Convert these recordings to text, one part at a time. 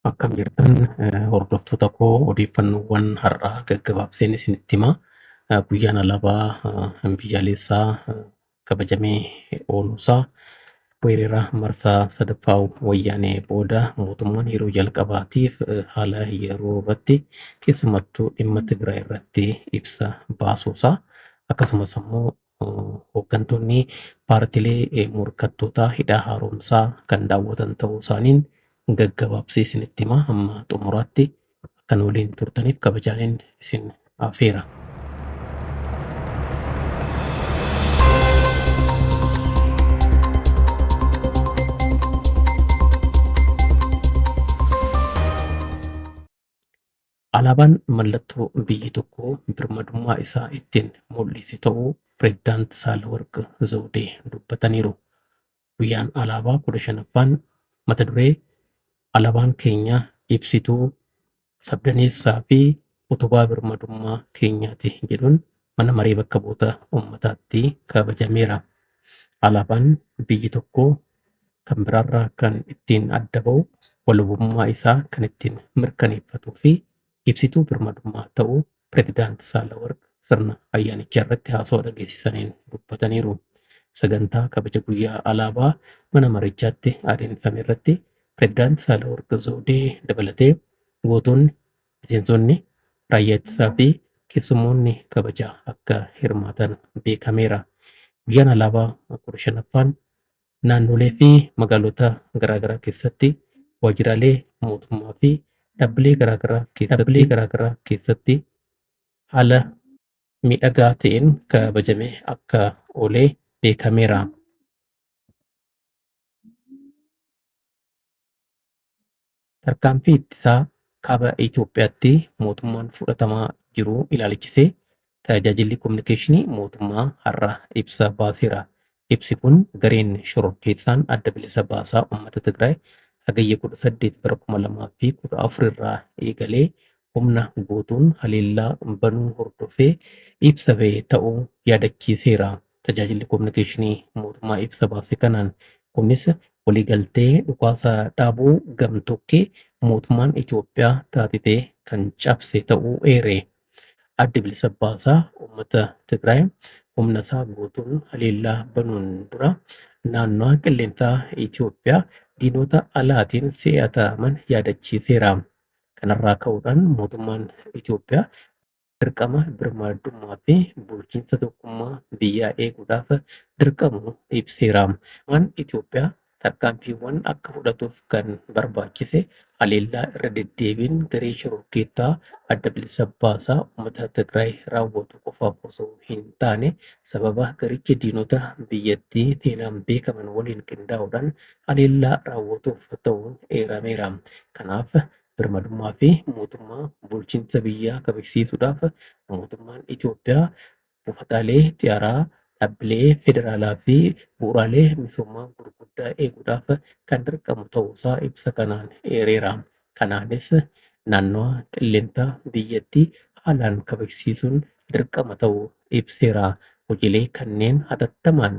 Akkam jirtan hordoftoota koo, odeeffannoowwan har'aa gaggabaabseen isinitti hima. Guyyaan alaabaa biyyaalessaa kabajamee ooluusaa, weerara marsaa sadaffaa wayyaanee booda mootummaan yeroo jalqabaatiif haala yeroo irratti, keessumattuu dhimma Tigraay irratti ibsa baasuusaa, akkasumas immoo hooggantoonni paartiilee morkattootaa hidha haaromsaa kan daawwatan ta'uu isaaniin gaggabaabsee isinitti hima. Hamma xumuraatti akkan waliin turtaniif kabajaaniin isin afeera. Alaabaan mallattoo biyyi tokko birmadummaa isaa ittiin mul'ise ta'uu Pireezidaant Saahilawarq Zawudee dubbataniiru. Guyyaan alaabaa 15ffaan mata duree "Alaabaan keenya ibsituu sabdaneessaa fi utubaa birmadummaa keenyaati" jedhuun mana maree bakka bu'oota uummataatti kabajameera. Alaabaan biyyi tokko kan biraarraa kan ittiin adda ba'u, walabummaa isaa kan ittiin mirkaneeffatuu fi ibsituu birmadummaa ta'uu Pireezidaant Saahilawarq sirna ayyaanichaa irratti haasawaa dhageessisaniin dubbataniiru. Sagantaa kabaja guyyaa alaabaa mana marichaatti adeemsifame irratti Pireezidaant Saahilawarq Zawudee dabalatee gootonni, miseensonni raayyaa ittisaa fi keessummoonni kabajaa akka hirmaatan beekameera. Guyyaan alaabaa 15ffaan naannolee fi magaalota garaagaraa keessatti waajjiraalee mootummaa fi dhaabbilee garaagaraa keessatti haala miidhagaa ta'een kabajamee akka oolee beekameera. Tarkaanfii ittisaa kaaba Itoophiyaatti mootummaan fudhatamaa jiru ilaalchisee tajaajilli kominikeeshinii mootummaa har'a ibsa baaseera. Ibsi kun gareen shororkeessaan Adda Bilisa Baasaa Uummata Tigraay Hagayya 18 bara 2014 irraa eegalee humna guutuun haleellaa banuu hordofee ibsa ba'e ta'uu yaadachiiseera. Tajaajilli kominikeeshinii mootummaa ibsa baase kanaan kunis waliigaltee dhukaasa dhaabuu gamtokkee mootummaan Itoophiyaa taasise kan cabse ta'uu eere. Addi Bilisa Baasaa Uummata Tigraay humna isaa guutuun haleellaa banuun dura naannoo qilleensaa Itoophiyaa diinota alaatiin si'ataman yaadachiiseera. Kanarraa ka'uudhaan mootummaan Itoophiyaa dirqama birmadummaa fi bulchiinsa tokkummaa biyyaa eeguudhaaf dirqamu ibseera. Mootummaan Itoophiyaa tarkaanfiiwwan akka fudhatuuf kan barbaachise haleellaa irra deddeebiin garee shororkeessaa Adda Bilisa Baasaa Uummata Tigraay raawwatu qofaaf osoo hin taane, sababa garichi diinota biyyattii seenaan beekaman waliin qindaa'uudhaan haleellaa raawwatuuf ta'uun eerameera. Kanaaf birmadummaa fi mootummaa bulchiinsa biyyaa kabachiisuudhaaf mootummaan Itoophiyaa buufataalee xiyyaaraa, dhaabbilee federaalaa fi bu'uuraalee misoomaa gurguddaa eeguudhaaf kan dirqamu ta'uusaa ibsa kanaan eereera. Kanaanis naannoo qilleensaa biyyattii haalaan kabachiisuun dirqama ta'uu ibseera. Hojiilee kanneen hatattamaan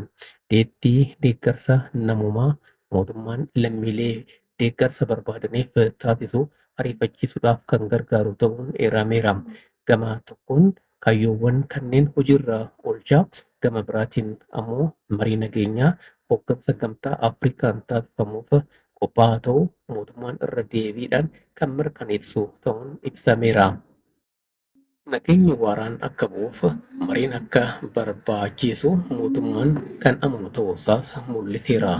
deettii deeggarsa namoomaa mootummaan lammiilee deeggarsa barbaadaniif taasisu ariifachiisuudhaaf kan gargaaru ta'uun eerameera. Gama tokkoon kaayyoowwan kanneen hojiirra oolchaa, gama biraatiin ammoo marii nageenyaa hooggansa Gamtaa Afrikaan taasifamuuf qophaa'aa ta'uu mootummaan irra deebiidhaan kan mirkaneessu ta'uun ibsameera. Nageenyi waaraan akka bu'uuf mariin akka barbaachisu mootummaan kan amanu ta'uusaas mul'iseera.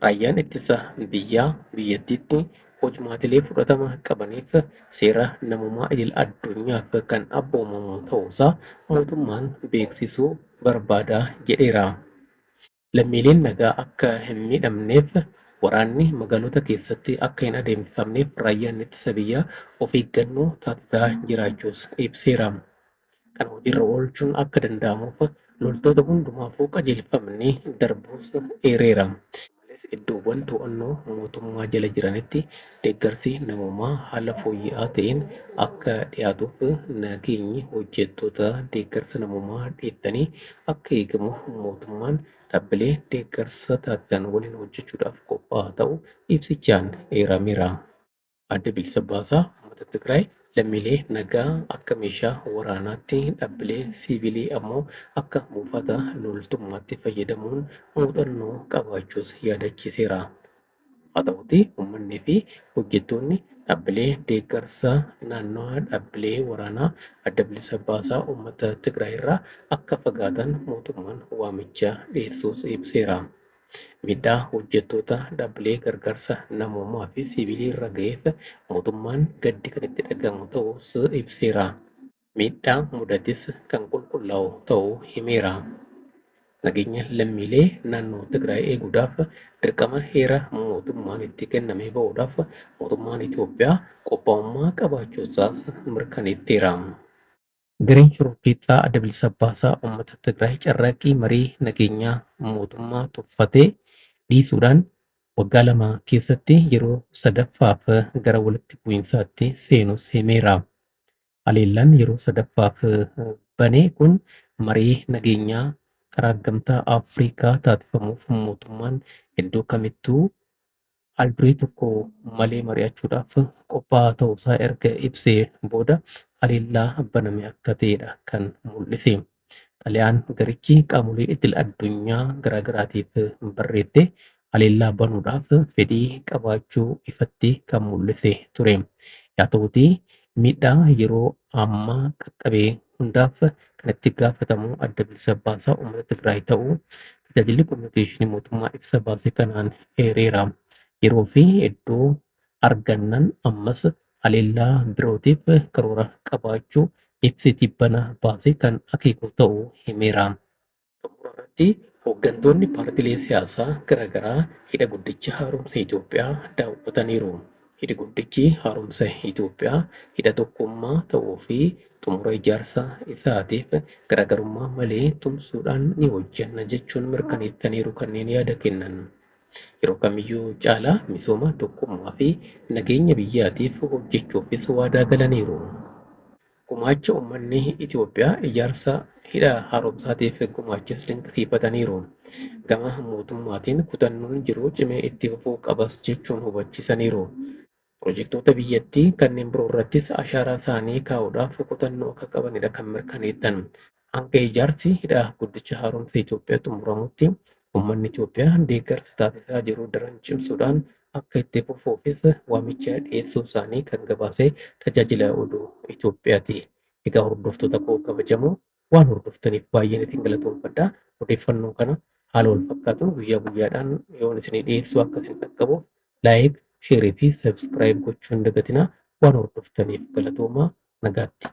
Raayyaan ittisa biyyaa biyyattiitti hojmaatilee fudhatama qabaniif seera namummaa idil addunyaaf kan abboomamu ta'uusaa mootummaan beeksisuu barbaada jedheera. Lammiileen nagaa akka hin miidhamneef, waraanni magaalota keessatti akka hin adeemsifamneef raayyaan ittisa biyyaa of eeggannoo taasisaa jiraachuus ibseera. Kana hojiirra oolchuun akka danda'amuuf loltoota hundumaafuu qajeelfamni darbuus eereera. Malees iddoowwan to'annoo mootummaa jala jiranitti deeggarsi namoomaa haala fooyya'aa ta'een akka dhiyaatuuf, nageenyi hojjettoota deeggarsa namoomaa dhiyeessanii akka eegamuuf mootummaan dhaabbilee deeggarsa taasisan waliin hojjechuudhaaf qophaa'aa ta'uu ibsichaan eerameera. Adda Bilisa Baasaa Uummata Tigraay lammiilee nagaa akka meeshaa waraanaatti, dhaabbilee siivilii ammoo akka buufata loltummaatti fayyadamuun muuxannoo qabaachuus yaadachiiseera. Haa ta'uutii uummanni fi hojjettoonni dhaabbilee deeggarsaa naannawaa dhaabbilee waraanaa Adda Bilisa Baasaa Uummata Tigraay irraa akka fagaatan mootummaan waamicha dhiyeessuus ibseera. Miidhaa hojjettoota dhaabbilee gargaarsa namoomaa fi siivilii irra ga'eef mootummaan gaddi kan itti dhagahamu ta'uus ibseera. Miidhaa mudates kan qulqullaa'u ta'uu himeera. Nageenya lammiilee naannoo Tigraay eeguudhaaf dirqama heera mootummaan itti kenname bahuudhaaf mootummaan Itoophiyaa qophaa'ummaa qabaachuusaas mirkaneesseera. Gareen shororkeessaa Adda Bilisa Baasaa Uummata Tigraay carraaqqii marii nageenyaa mootummaa tuffatee dhiisuudhaan waggaa 2 keessatti yeroo sadaffaaf gara walitti bu'iinsaatti seenus himeera. Haleellaan yeroo sadaffaaf bane kun marii nageenyaa karaa Gamtaa Afrikaa taasifamuuf mootummaan iddoo kamittuu haal-duree tokko malee mari'achuudhaaf qophaa'aa ta'uusaa erga ibsee booda haleellaa baname akka ta'edha kan mul'ise. Xalayaan garichi qaamolee idil addunyaa garaagaraatiif barreesse haleellaa banuudhaaf fedhii qabaachuu ifatti kan mul'ise ture. Haa ta'uutii miidhaa yeroo ammaa qaqqabe hundaaf kan itti gaafatamu Adda Bilisa Baasaa Uummata Tigraay ta'uu tajaajilli kominikeeshinii mootummaa ibsa baase kanaan eereera. Yeroo fi iddoo argannan ammas haleellaa birootiif karoora qabaachuu ibsi tibbana baase kan akeeku ta'uu himeera. Xumura irratti hooggantoonni paartiilee siyaasaa garaagaraa hidha guddicha haaromsa Itoophiyaa daawwataniiru. Hidhi guddichi haaromsa Itoophiyaa hidha tokkummaa ta'uu fi xumura ijaarsa isaatiif garaagarummaa malee tumsuudhaan ni hojjenna jechuun mirkaneessaniiru kanneen yaada kennan. Yeroo kamiyyuu caalaa misooma tokkummaa fi nageenya biyyaatiif hojjechuufis waadaa galaniiru. Gumaacha uummanni Itoophiyaa ijaarsa hidha haaromsaatiif gumaachis dinqisiifataniiru. Gama mootummaatiin kutannoon jiru cimee itti fufuu qabas jechuun hubachiisaniiru. Pirojektoota biyyattii kanneen biroo irrattis ashaaraa isaanii kaa'uudhaaf kutannoo akka qabanidha kan mirkaneessan. Hanga ijaarsi hidha guddicha haaromsa Itoophiyaa xumuramutti uummanni Itoophiyaa deeggarsa taasisaa jiru daran cimsuudhaan akka itti fufuufis waamicha dhiyeessuu isaanii kan gabaase tajaajila oduu Itoophiyaati. Egaa hordoftoota koo kabajamoo waan hordoftaniif baay'een isin galatoomfadha. Odeeffannoo kana haala wal fakkaatuun guyyaa guyyaadhaan yoon isinii dhiyeessu akka isin dhaqqabuuf like, share fi subscribe gochuu hin dagatinaa. Waan hordoftaniif galatoomaa, nagaatti.